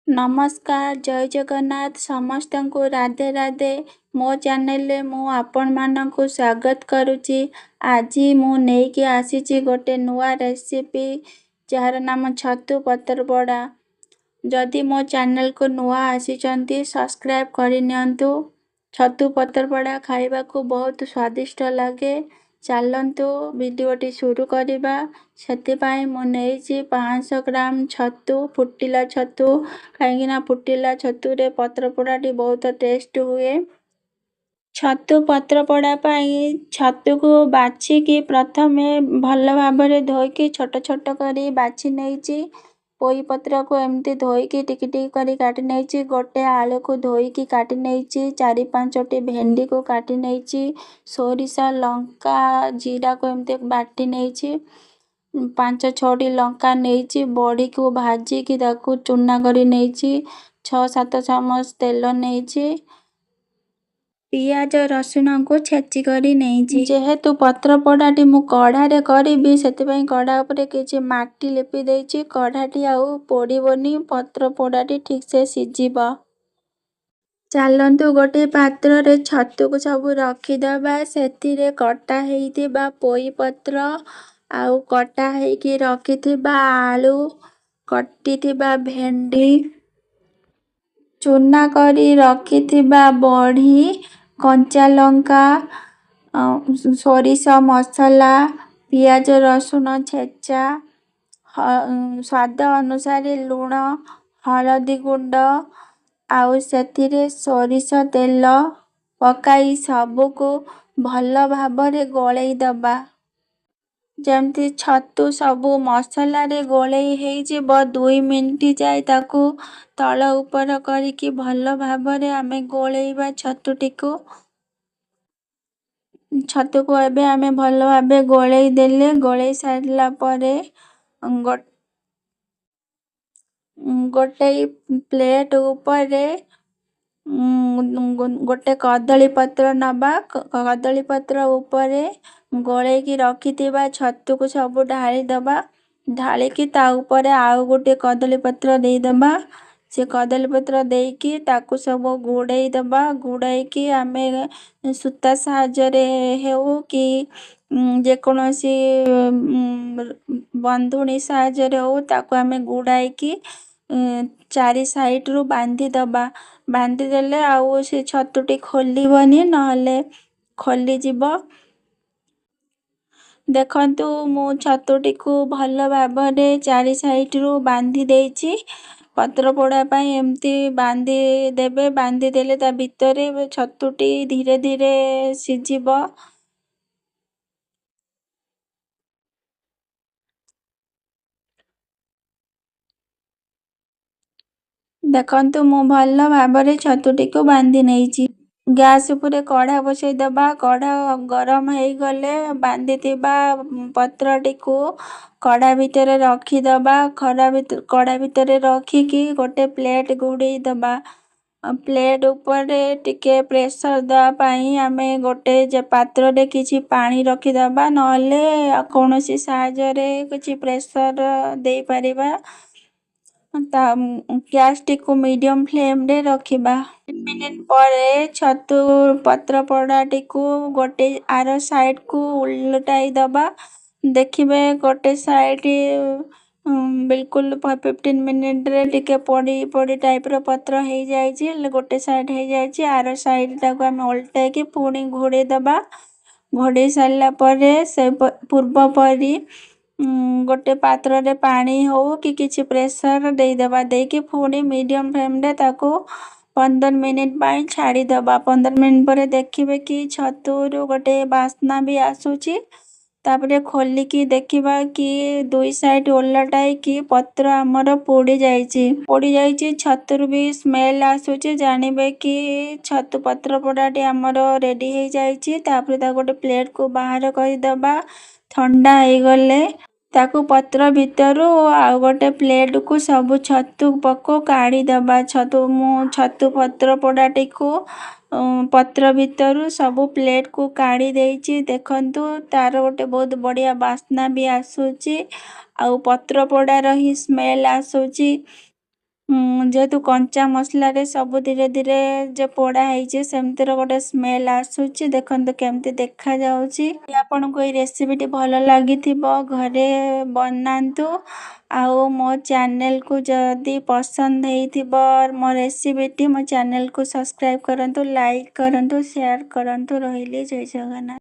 ନମସ୍କାର, ଜୟ ଜଗନ୍ନାଥ, ସମସ୍ତଙ୍କୁ ରାଧେ ରାଧେ। ମୋ ଚ୍ୟାନେଲରେ ମୁଁ ଆପଣମାନଙ୍କୁ ସ୍ୱାଗତ କରୁଛି। ଆଜି ମୁଁ ନେଇକି ଆସିଛି ଗୋଟେ ନୂଆ ରେସିପି, ଯାହାର ନାମ ଛତୁ ପତ୍ରପୋଡ଼ା। ଯଦି ମୋ ଚ୍ୟାନେଲକୁ ନୂଆ ଆସିଛନ୍ତି, ସବସ୍କ୍ରାଇବ୍ କରିନିଅନ୍ତୁ। ଛତୁ ପତ୍ରପୋଡ଼ା ଖାଇବାକୁ ବହୁତ ସ୍ୱାଦିଷ୍ଟ ଲାଗେ। ଚାଲନ୍ତୁ ଭିଡ଼ିଓଟି ଶୁରୁ କରିବା। ସେଥିପାଇଁ ମୁଁ ନେଇଛି 500 ଗ୍ରାମ ଛତୁ, ଫୁଟିଲା ଛତୁ, କାହିଁକିନା ଫୁଟିଲା ଛତୁରେ ପତ୍ରପୋଡ଼ାଟି ବହୁତ ଟେଷ୍ଟ ହୁଏ। ଛତୁ ପତ୍ରପୋଡ଼ା ପାଇଁ ଛତୁକୁ ବାଛିକି ପ୍ରଥମେ ଭଲ ଭାବରେ ଧୋଇକି ଛୋଟ ଛୋଟ କରି ବାଛି ନେଇଛି। ପୋଇ ପତ୍ରକୁ ଏମିତି ଧୋଇକି ଟିକି ଟିକି କରି କାଟି ନେଇଛି। ଗୋଟେ ଆଳୁକୁ ଧୋଇକି କାଟି ନେଇଛି। 4 5ଟି ଭେଣ୍ଡିକୁ କାଟି ନେଇଛି। ସୋରିଷ, ଲଙ୍କା, ଜିରାକୁ ଏମିତି ବାଟି ନେଇଛି। 5 6ଟି ଲଙ୍କା ନେଇଛି। ବଢ଼ିକୁ ଭାଜିକି ତାକୁ ଚୁନା କରି ନେଇଛି। 6 7 ଚାମଚ ତେଲ ନେଇଛି। ପିଆଜ ରସୁଣକୁ ଛେଚି କରି ନେଇଛି। ଯେହେତୁ ପତ୍ରପୋଡ଼ାଟି ମୁଁ କଢ଼ାରେ କରିବି, ସେଥିପାଇଁ କଢ଼ା ଉପରେ କିଛି ମାଟି ଲିପି ଦେଇଛି। କଢ଼ାଟି ଆଉ ପୋଡ଼ିବନି, ପତ୍ରପୋଡ଼ାଟି ଠିକ୍ସେ ସିଝିବ। ଚାଲନ୍ତୁ ଗୋଟେ ପାତ୍ରରେ ଛତୁକୁ ସବୁ ରଖିଦେବା। ସେଥିରେ କଟା ହେଇଥିବା ପୋଇ ପତ୍ର ଆଉ କଟା ହେଇକି ରଖିଥିବା ଆଳୁ, କଟିଥିବା ଭେଣ୍ଡି, ଚୁନା କରି ରଖିଥିବା ବଢ଼ି, କଞ୍ଚା ଲଙ୍କା, ସୋରିଷ ମସଲା, ପିଆଜ ରସୁଣ ଛେଚା, ସ୍ୱାଦ ଅନୁସାରେ ଲୁଣ, ହଳଦୀ ଗୁଣ୍ଡ ଆଉ ସେଥିରେ ସୋରିଷ ତେଲ ପକାଇ ସବୁକୁ ଭଲ ଭାବରେ ଗୋଳେଇ ଦେବା। ଯେମିତି ଛତୁ ସବୁ ମସଲାରେ ଗୋଳେଇ ହେଇଯିବ, 2 ମିନିଟ୍ ଯାଏ ତାକୁ ତଳ ଉପର କରିକି ଭଲ ଭାବରେ ଆମେ ଗୋଳେଇବା ଛତୁଟିକୁ। ଛତୁକୁ ଏବେ ଆମେ ଭଲ ଭାବେ ଗୋଳେଇ ଦେଲେ। ଗୋଳେଇ ସାରିଲା ପରେ ଗୋଟେ ପ୍ଲେଟ୍ ଉପରେ ଗୋଟେ କଦଳୀ ପତ୍ର ନେବା। କଦଳୀ ପତ୍ର ଉପରେ ଗୋଳେଇକି ରଖିଥିବା ଛତୁକୁ ସବୁ ଢାଳିଦେବା। ଢାଳିକି ତା ଉପରେ ଆଉ ଗୋଟେ କଦଳୀ ପତ୍ର ଦେଇଦେବା। ସେ କଦଳୀ ପତ୍ର ଦେଇକି ତାକୁ ସବୁ ଗୁଡ଼େଇ ଦେବା। ଗୁଡ଼େଇକି ଆମେ ସୂତା ସାହାଯ୍ୟରେ ହେଉ କି ଯେକୌଣସି ବନ୍ଧୁଣୀ ସାହାଯ୍ୟରେ ହେଉ, ତାକୁ ଆମେ ଗୁଡ଼ାଇକି ଚାରି ସାଇଡ଼ରୁ ବାନ୍ଧିଦେବା। ବାନ୍ଧିଦେଲେ ଆଉ ସେ ଛତୁଟି ଖୋଲିବନି, ନହେଲେ ଖୋଲିଯିବ। ଦେଖନ୍ତୁ, ମୁଁ ଛତୁଟିକୁ ଭଲ ଭାବରେ ଚାରି ସାଇଡ଼ରୁ ବାନ୍ଧି ଦେଇଛି। ପତ୍ରପୋଡ଼ା ପାଇଁ ଏମିତି ବାନ୍ଧି ଦେବେ। ବାନ୍ଧିଦେଲେ ତା ଭିତରେ ଛତୁଟି ଧୀରେ ଧୀରେ ସିଝିବ। ଦେଖନ୍ତୁ, ମୁଁ ଭଲ ଭାବରେ ଛତୁଟିକୁ ବାନ୍ଧି ନେଇଛି। ଗ୍ୟାସ୍ ଉପରେ କଢ଼ା ବସାଇଦେବା। କଢ଼ା ଗରମ ହେଇଗଲେ ବାନ୍ଧିଥିବା ପତ୍ରଟିକୁ କଢ଼ା ଭିତରେ ରଖିଦେବା। କଢ଼ା ଭିତରେ ରଖିକି ଗୋଟେ ପ୍ଲେଟ୍ ଘୋଡ଼େଇ ଦେବା। ପ୍ଲେଟ୍ ଉପରେ ଟିକେ ପ୍ରେସର୍ ଦେବା ପାଇଁ ଆମେ ଗୋଟେ ପାତ୍ରରେ କିଛି ପାଣି ରଖିଦେବା, ନହେଲେ କୌଣସି ସାହାଯ୍ୟରେ କିଛି ପ୍ରେସର୍ ଦେଇପାରିବା। ତା ଗ୍ୟାସ୍ଟିକୁ ମିଡ଼ିୟମ୍ ଫ୍ଲେମ୍ରେ ରଖିବା। ମିନିଟ୍ ପରେ ଛତୁ ପତ୍ରପୋଡ଼ାଟିକୁ ଗୋଟେ ଆର ସାଇଡ଼୍କୁ ଓଲଟାଇ ଦେବା। ଦେଖିବେ, ଗୋଟେ ସାଇଡ଼୍ ବିଲକୁଲ 15 ମିନିଟ୍ରେ ଟିକେ ପୋଡ଼ି ପୋଡ଼ି ଟାଇପ୍ର ପତ୍ର ହେଇଯାଇଛି। ଗୋଟେ ସାଇଡ଼୍ ହେଇଯାଇଛି, ଆର ସାଇଡ଼୍ଟାକୁ ଆମେ ଓଲଟାଇକି ପୁଣି ଘୋଡ଼େଇ ଦେବା। ଘୋଡ଼େଇ ସାରିଲା ପରେ ସେ ପୂର୍ବ ପରି ଗୋଟେ ପାତ୍ରରେ ପାଣି ହଉ କି କିଛି ପ୍ରେସର୍ ଦେଇଦେବା। ଦେଇକି ପୁଣି ମିଡ଼ିୟମ୍ ଫ୍ଲେମ୍ରେ ତାକୁ 15 ମିନିଟ୍ ପାଇଁ ଛାଡ଼ିଦେବା। 15 ମିନିଟ୍ ପରେ ଦେଖିବେ କି ଛତୁରୁ ଗୋଟେ ବାସ୍ନା ବି ଆସୁଛି। ତାପରେ ଖୋଲିକି ଦେଖିବା କି ଦୁଇ ସାଇଡ଼୍ ଓଲଟାଇକି ପତ୍ର ଆମର ପୋଡ଼ି ଯାଇଛି। ପୋଡ଼ି ଯାଇଛି, ଛତୁରୁ ବି ସ୍ମେଲ୍ ଆସୁଛି, ଜାଣିବେ କି ଛତୁ ପତ୍ରପୋଡ଼ାଟି ଆମର ରେଡ଼ି ହେଇଯାଇଛି। ତାପରେ ତାକୁ ଗୋଟେ ପ୍ଲେଟ୍କୁ ବାହାର କରିଦେବା। ଥଣ୍ଡା ହେଇଗଲେ ତାକୁ ପତ୍ର ଭିତରୁ ଆଉ ଗୋଟେ ପ୍ଲେଟ୍କୁ ସବୁ ଛତୁ ପକୁ କାଢ଼ିଦେବା। ଛତୁ ମୁଁ ଛତୁ ପତ୍ରପୋଡ଼ାଟିକୁ ପତ୍ର ଭିତରୁ ସବୁ ପ୍ଲେଟ୍କୁ କାଢ଼ି ଦେଇଛି। ଦେଖନ୍ତୁ, ତାର ଗୋଟେ ବହୁତ ବଢ଼ିଆ ବାସ୍ନା ବି ଆସୁଛି ଆଉ ପତ୍ରପୋଡ଼ାର ହିଁ ସ୍ମେଲ୍ ଆସୁଛି। ଯେହେତୁ କଞ୍ଚା ମସଲାରେ ସବୁ ଧୀରେ ଧୀରେ ଯେ ପୋଡ଼ା ହେଇଛି, ସେମିତିର ଗୋଟେ ସ୍ମେଲ୍ ଆସୁଛି। ଦେଖନ୍ତୁ କେମିତି ଦେଖାଯାଉଛି। ଆପଣଙ୍କୁ ଏଇ ରେସିପିଟି ଭଲ ଲାଗିଥିବ, ଘରେ ବନାନ୍ତୁ। ଆଉ ମୋ ଚ୍ୟାନେଲକୁ ଯଦି ପସନ୍ଦ ହେଇଥିବ ମୋ ରେସିପିଟି, ମୋ ଚ୍ୟାନେଲକୁ ସବସ୍କ୍ରାଇବ୍ କରନ୍ତୁ, ଲାଇକ୍ କରନ୍ତୁ, ସେୟାର କରନ୍ତୁ। ରହିଲି, ଜୟ ଜଗନ୍ନାଥ।